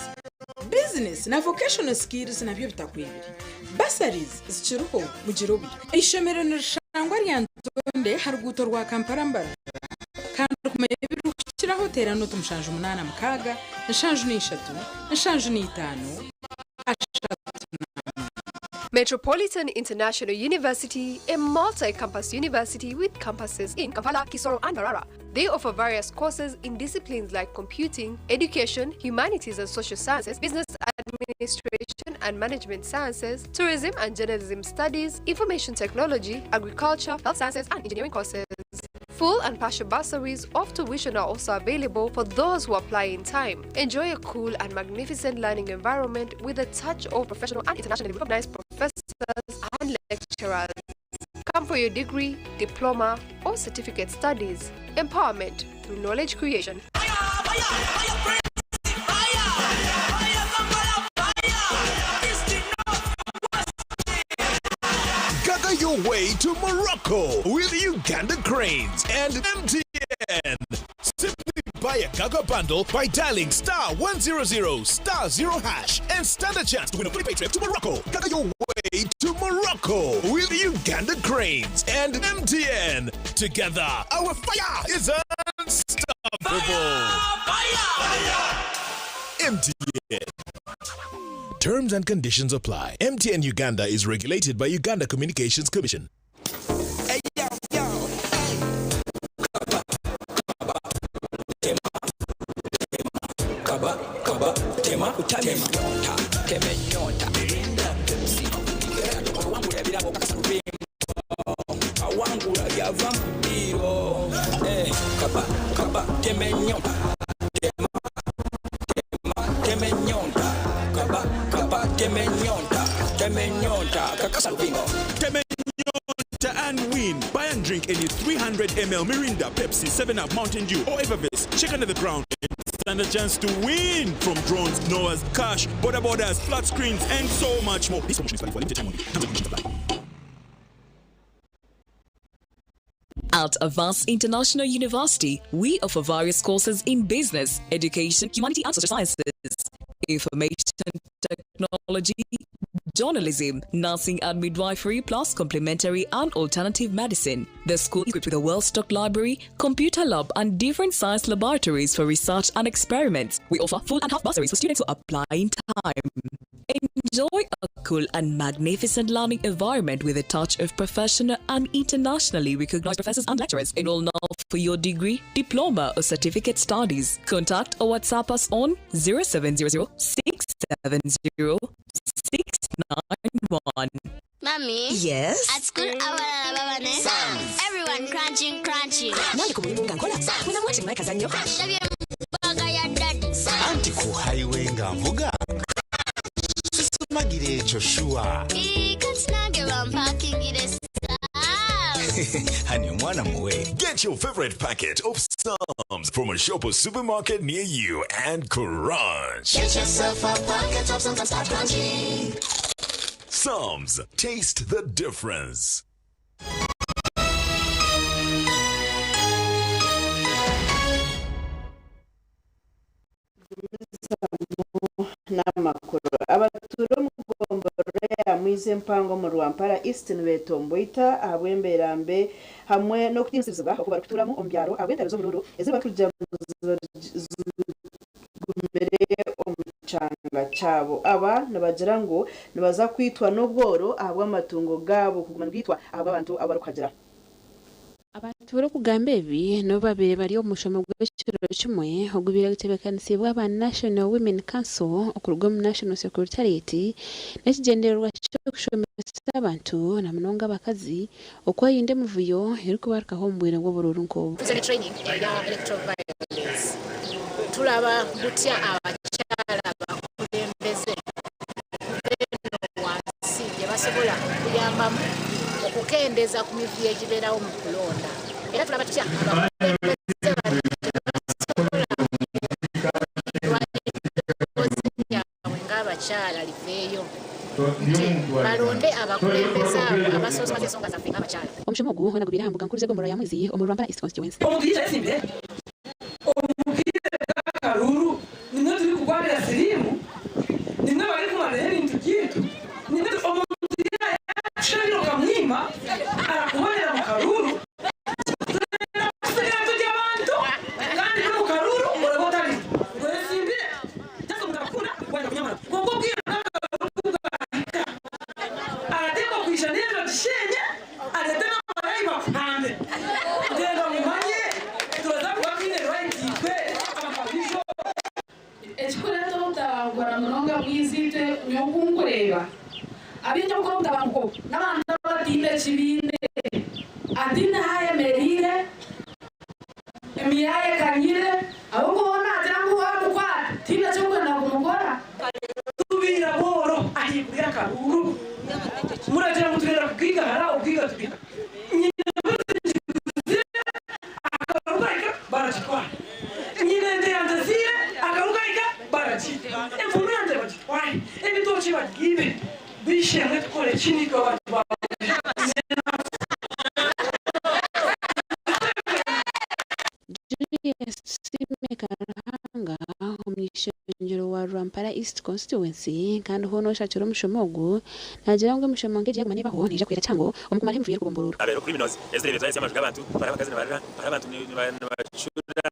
business na vocational skills nabyo bitakwebire. Bursaries zikiriho mugire obwire. Eishomero nirishangwa Lyantonde aha ruguuto rwa Kampala Mbarara kandi kumanya ebirikukiraho teera nooti 76 73 75 31. Metropolitan International University, a multi-campus university with campuses in Kampala, Kisoro and Mbarara. They offer various courses in disciplines like computing, education, humanities and social sciences, business administration and management sciences, tourism and journalism studies, information technology, agriculture, health sciences and engineering courses. Full and partial bursaries of tuition are also available for those who apply in time. Enjoy a cool and magnificent learning environment with a touch of professional and internationally recognized professors and lecturers. Come for your degree, diploma, or certificate studies. Empowerment through knowledge creation. Gaga your way to Morocco with Uganda Cranes and MTN. Simply buy a Gaga bundle by dialing star 100 star 0 hash and stand a chance to win a fully paid trip to Morocco. Gaga your way to Morocco with Uganda Cranes and MTN. Together, our fire is unstoppable. MTN. Terms and conditions apply. MTN Uganda is regulated by Uganda Communications Commission. Kaba, kaba, tema, tema, tema, nyota, Mirinda, Pepsi, wangula ebirabo kakasa lubimbo, awangula yava mu ddiiro. Eh, kaba, kaba, tema ennyonta, tema, tema, tema ennyonta, kaba, kaba, tema ennyonta, tema ennyonta, kakasa lubimbo. Tema ennyonta and win. Buy and drink any 300 ml Mirinda, Pepsi, 7-Up, Mountain Dew, or Evervest. Check under the ground and stand a chance to win from drones, Noahs, cash, border borders, flat screens, and so much more. This promotion is valid for limited time only. Terms and conditions apply. At Avance International University, we offer various courses in business, education, humanity and social sciences, information technology, journalism, nursing and midwifery, plus complementary and alternative medicine. The school is equipped with a well-stocked library, computer lab, and different science laboratories for research and experiments. We offer full and half bursaries for students who apply in time. Enjoy a cool and magnificent learning environment with a touch of professional and internationally recognized professors and lecturers. Enroll now for your degree, diploma, or certificate studies. Contact or WhatsApp us on 0700 670 691. Mommy? Yes? At school, abalala babane. Everyone crunching, crunching. Nange ku mulimu nga nkola mwena mwaki mwekazannyo Ndabye mbaga ya daddy. Anti ku highway nga nvuga simagira ekyo sure. Ii, kati nange bampakingire Hani omwana muwe. Get your favorite packet of Psalms from a shop or supermarket near you and crunch. Get yourself a packet of Psalms and start crunching. Psalms, taste the difference. N'amakuru abatuura omugombolola ya Mwiza empango omu Rwampara East nibetomboita ahabw'embeera mbe hamwe n'okutiinisibwa oku barikuturamu omu byaro ahabw'entaro z'obururu ezi barikugira ngu zigumire omu kyanga kyabo. Aba nibagira ngu nibaza kwitwa n'obworo ahabw'amatungo gaabo kuguma nibwitwa ahabw'abantu abarikuhagira. Abantu barikugamba ebi nibo babaire bari omu mushomo gw'ekiro kimwe ogubaire gutebeekanisiibwe aba National Women Council okuruga omu National Secretariat n'ekigyendererwa ky'okushomesa abantu na munonga abakazi okwerinda emivuyo erikubarukaho omu bwire bw'oburuuru nk'obu. Tuze ne training eya electoral violence. Tulaba butya abakyala abakulembeze okuva eno wansi gye basobola okuyambamu okukendeeza ku mivuyo egibeerawo mu kulonda. Era tulaba tutya abakulembeze bano gye basobola eddoboozi lyabwe ng'abakyala liveeyo nti balonde abakulembeze abo abasoose ensonga zaffe ng'abakyala. Omushomo ogu hoona gubaire aha mbuga nkuru z'egombolola ya Mwizi omu Rwampara East Constituency. Omuntu yaija ayesimbire omu bwire bw'akaruuru, nimwe turikugwabira siriimu, nimwe barikumariraho ebintu byaitu, nimwe omuntu yaashabire okamwima arakubonera mu karuuru. Turenda kusigara turi abantu kandi n'omu karuuru oraba otari ngu oyesimbire just omuntu akakukunda wayenda kunyamara. Kwonka obwire bw'akaruuru ku bwahika arateekwa kwija n'ebyo kishenye areete n'amayaayi bakuhambe. Ndeeba mumanye turaza kuba twine right itwe abakabijo. Ekikureeta obutabanguko na munonga mwizi itwe nyowe oku nkureeba abaingi abakukora obutabanguko n'abantu abataine ekibiine ataine ahu ayemereire emiyaaya ekanyire ahabw'okuba ou naagira ngu waamukwata tihaine ekirikwenda kumukora. Tubiira booro ahaiguru y'akaruuru. Muragira ngu turenda kugaigahara, obugaiga tubwine. Nyine nguzire akaruuru kahika baragitwara. Nyine ente yangye eziire akaruuru kahika baragiita. Enfumu yangye bagitware, ebitookye bagiibe. Bishemwe tukore ki naitwe abantu ba Julius Tusiime Karuhanga omuny'eishengyero wa Rwampara East Constituency kandi hoona oshakire omushomo ogu naagira ngu emishomo nk'egi yaguma nebaho neija kuhwera kihango omu kumaraho emivuyo erikugomba oruuru. Abeero criminals ezireebire twahitsya amaju g'abantu, twara abakazi nibarira, twara abantu nibacura.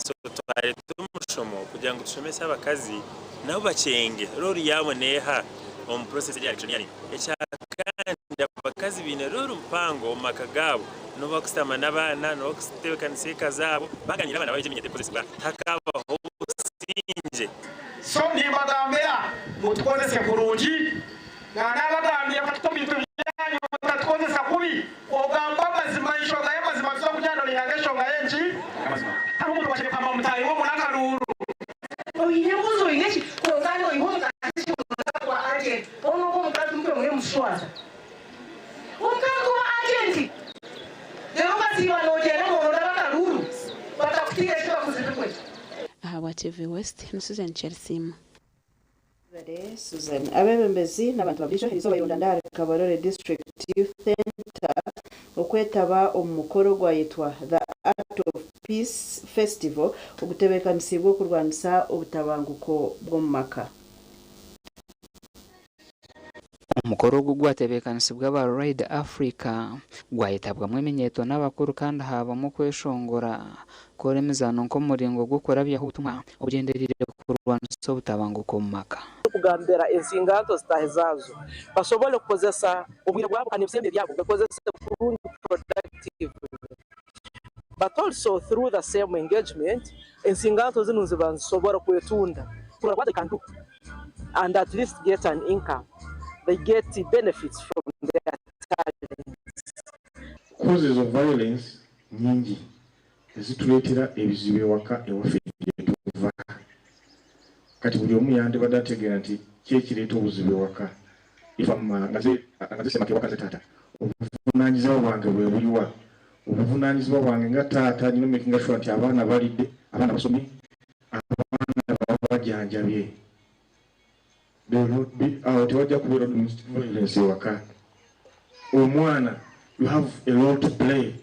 So twareeta omushomo kugira ngu tushomese abakazi nabo bakyenge role yaabo neeha omu process eya electioneering. Ekya kandi abakazi baine role mpango omu maka gaabo, n'obu bakusitama n'abaana, n'obu bakutebeekanisa eka zaabo, baganiira abaana baabo eminyeto erikukozesibwa hakabaho obusingye. So nimbagambira mutukozese kurungi, na nabagambira mutatuta bintu byanyu mutatukozesa kubi. Ogamba amazima, enshonga y'amazima tuza kujandolinga enshonga y'enki? Hariho omuntu owashire kugamba mutaahi w'omunakaruuru. Oine embuzi oine ki? Kwonka oine omukazi kuba agent. Ono ogwo omukazi mukwe mwe muswaza. Omukazi kuba agent. Rero okasiiba nogyenda noronda abakaruuru batakutiire eki bakuzibirwe. Ahabwa TV West ni Susan Chelsea. Webale Susan. Abeebembezi n'abantu ba buriijo erizooba Irunda Ndahari Kabarole District Youth Centre okwetaba omu mukoro ogwayetwa The Art of Peace Festival ogutebeekanisiibwe okurwanisa obutabanguko bw'omu maka. Omukoro ogu gwatebeekanisibwa aba Ride Africa, gwayetabwamu eminyeeto n'abakuru kandi haabamu okweshongora, kukora emizaano nk'omuringo gw'okurabyaho obutumwa obugyendereire kurwanisa obutabanguko omu maka. Kugambira ensinganto zitaahi zaazo basobole kukozesa obwire bwabo kandi ebisembo byabo babikozese kurungi productively but also through the same engagement ensinganto zinu niziba nizisobora kwetunda kurora what they can do and at least get an income they get benefits from their talents. Causes of violence nyingi ezituleetera ebizibu ewaka ewaffe gyetuva. Kati buli omu yandibadde ategeera nti ki ekireeta obuzibu ewaka. If I'm nga nze nga nze ssemaka ewaka nze taata, obuvunaanyizibwa bwange bwe buliwa? Obuvunaanyizibwa bwange nga taata nina omakinga sure nti abaana balidde, abaana basomye, abaana babajanjabye. They will not be awo tewajja kubeera domestic violence ewaka. Omwana you have a role to play.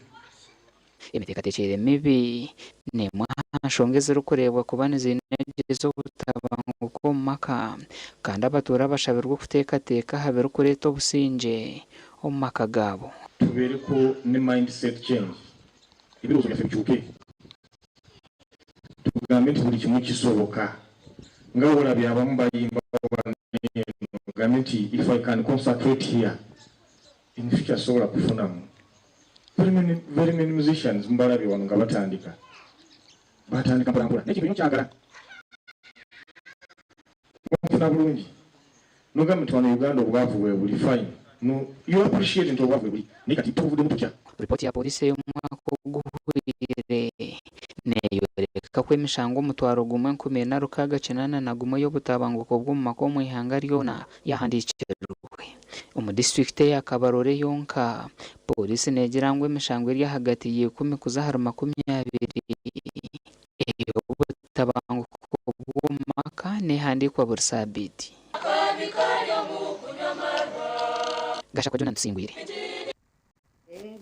Emiteekateekyere mibi n'emwe aha nshonga ezirikureebwa kuba niziinegyeza obutabanguko omu maka kandi abatuura bashabirwe okuteekateeka aha birikureeta obusingye omu maka gaabo. Tubeereko ne mindset change, ebirowoozo byaffe bikyuke. Tugambe nti buli kimu kisoboka. Nga bw'olabye abamu bayimba wano eno, ogambe nti if I can concentrate here, in future sobola kufunamu. Very many, very many musicians mubalabye wano nga batandika. Batandika mpola mpola. Naye ekintu olina okyagala. Onfuna bulungi. Nogamba nti wano Uganda obwavu bwebuli fine. No, you appreciate nti obwavu bwebuli. Naye kati tubuvuddemu tutya? Ripooti ya Pooriisi ey'omwaka oguhweire neeyoreka ku emishango 14,681 ey'obutabanguko bw'omu maka omu ihanga ryona yahandiikirwe. Omu disiturikiti eya Kabarole yonka, Pooriisi neegira ngu emishango eri ahagati ya ikumi kuza ahari 20 ey'obutabanguko bw'omu maka neehandiikwa buri saabiiti. Gashakwa Jonah Tusingwire.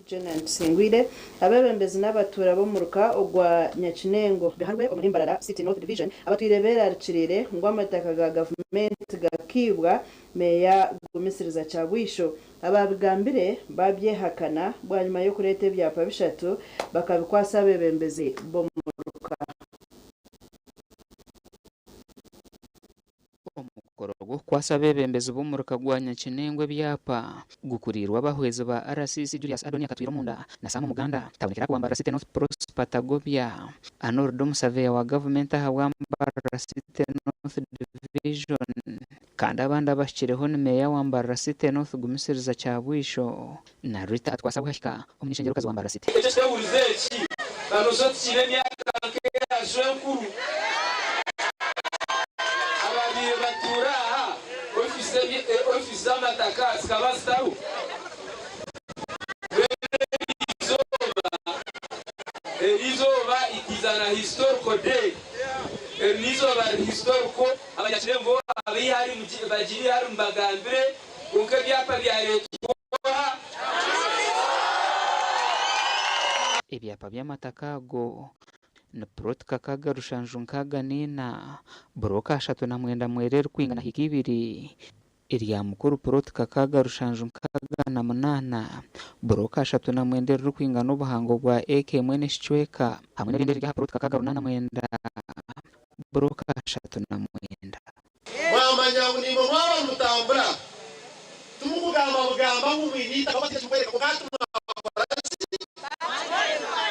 Jonah Tusingwire, Abeebembezi n'abatuura b'omuruka ogwa Nyakinengo Biharwe omuri Mbarara City North Division abatwire beerarikiriire ngu amataka ga gavumenti gakiibwa Meeya Gumisiriza Kyabwisho. Abaabigambire baabyehakana bwanyima y'okureeta ebyapa bishatu bakabikwasa abeebembezi b'omuruka. Omukoro gw'okukwasa abeebembezi b'omuruka gwa Nyakinengo ebyapa gukuriirwe abahwezi ba RCC Julius Adoni Akatwire Omunda na Sam Muganda, Tabonekera kuwa Mbarara City North Prosper Tagobya, Anorld Omusaveya wa gavumenti ahabwa Mbarara City North Division kandi abandi abahikireho ni Meeya wa Mbarara City North Gumisiriza Kyabwisho na Rita Atwasa Bwahika omuny'eishengyerokazi wa Mbarara City. Ekyo ekitehurizo eki banoza oti kiine emyaka nk'eya shwenkuru. Ababaire batuura aha ofiisi z'amataka zikaba zitariho. Mbwenu eriizooba, eriizooba it is an historical day. Eri n'eizooba riri historical. Abanyakirengo ab'eihari bagire eihari mubagambire kwonka ebyapa byareetwa. Ebyapa by'amataka ago ni puroti kakaaga rushanju nkaaga n'eina, buroka ashatu na mwenda mwera erikwingana hiika ibiri, erya mukuru puroti kakaaga rushanju nkaaga na munaana, buroka ashatu na mwenda eririkwingana obuhango bwa eka emwe n'ekicweka hamwe n'erindi eriri aha puroti kakaaga runaana mwenda, buroka ashatu na mwenda. Mwamanya ngu naimwe mwaba nimutambura, timukugamba bugamba ngu mwine eitaka oba tihaine eki mukworeka, kwonka hati mwakora ki?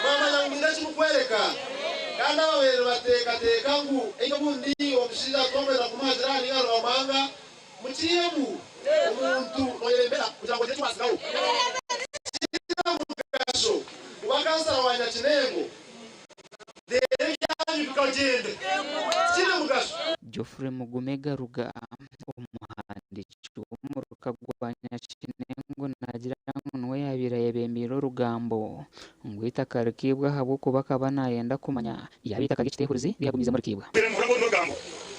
Mwamanya ngu mwine eki mukworeka. Kandi ababaire nibateekateeka ngu eitaka obundi omushaija twamwenda kumuhagira aha ninga nibamwanga, mukiihemu omuntu noyerembera kugira ngu ogire eki watsigaho. Tikiine mugasho kuba kansara wa Nyakinengo. Reero ebyanyu bikagyenda. Tikiine mugasho. Geoffrey Mugume Garuga, omuhandiiki w'omuruka gwa Nyakinengo naagira ngu niwe yaabaire ayebembeire orugambo ngu eitaka rikiibwa ahabw'okuba akaba naayenda kumanya yaaba eitaka ry'ekiteehurizi ryagumiizemu rikiibwa.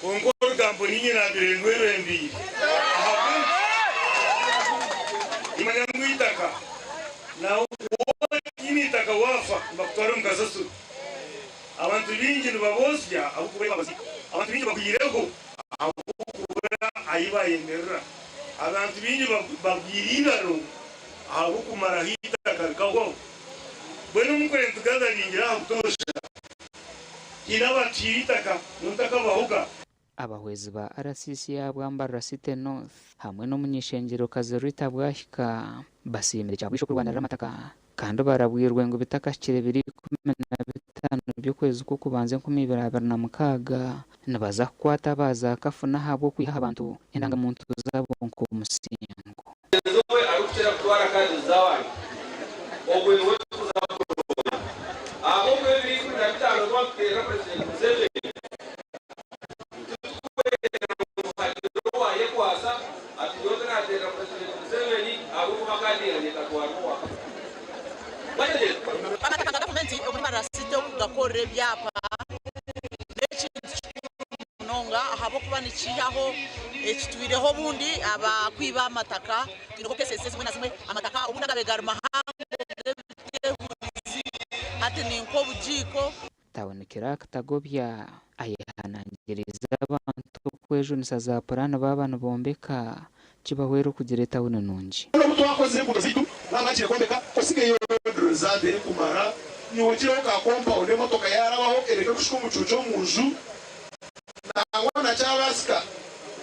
Kwonka orugambo niinye naabaire ndwebembeire. Ahabw'enki? Nimanya ngu eitaka. Nawe otiine itaka waafa nibakutwara omu kasasiro. Abantu baingi nibaboosya ahabw'okuba ei babaziika. Abantu baingi bahwireho ahabw'okubura ahi bayemerera. Abantu baingi bagwire eiraro ahabw'okumaraho eitaka rikahwaho. Mbwenu omu kureba nitugatheringira aha butoosha, haine abatuhaire eitaka nyowe ntakabahoga. Abahwezi ba RCC ahabwa Mbarara City North hamwe n'omuny'eishengyerokazi Rita Bwahika basiimire Kyabwisha okurwanirira amataka kandi barabwirwe ngu bitakahikire biro 15 by'okwezi kw'okubanza 2026 nibaza kukwata aba za kafuna ahabw'okwiha aha bantu endanga-muntu zaabo nk'omusingo. Mugyenzi we arikukira kutwara kaadi z'abantu ogwe niwe turikuza kuronda ahabw'okuba ebiro 15 twatuteerera Purezidenti Museveni titurikwenda ngu hagire owaayekwasa ati nyowe tinateerera Purezidenti Museveni ahabw'okuba kaadi yangye ekatwarwa owa Mwetegyereza? Amataka ga gavumenti omuri Mbarara City okugakorera ebyapa n'ekintu kikuru munonga ahabw'okuba nikiihaho ekitwireho obundi abakwiba amataka twineho cases ezimwe na zimwe amataka obundi agabaire gari mahango g'ebiteehurizi hati ni nk'obugiiko. Town Clerk Tagobya ayehanangiriize abantu okwejunisa za puraani baaba nibombeka kibahwere okugira etawuni nungi. N'obu twakozire enguuto zaitu, baabakire kwombeka, osigayo road reserve erikumara, niiwe ogireho ka compound emotoka yaarabaho ereke kushuka omucuucu omu nju, nangwa na kyabaasika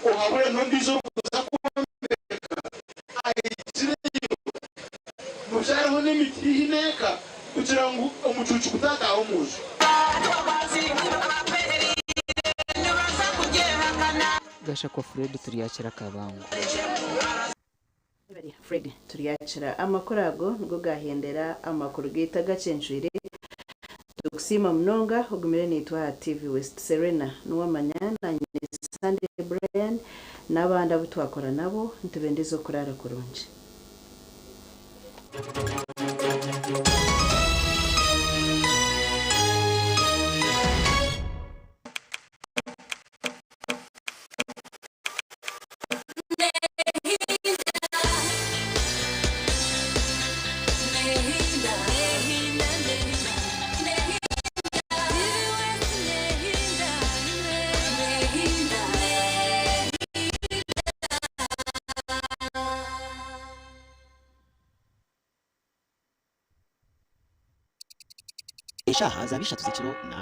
ohabure n'ondiijo orikuza kwombeka aigireyo, mubyareho n'emiti haihi n'eka kugira ngu omucuucu gutaataaha omu nju. Gashakwa Fred Turyakira Kabango. Fred Turyakira. Amakuru ago nigo gahendera amakuru gaitu agacencwire. Nitukusiima munonga ogumire naitwe aha TV West Serena Nuwamanya nanye Sunday Brian n'abandi abu twakora nabo nitubendeza okuraara kurungi. Eshaaha zaaba ishatu z'ekiro na.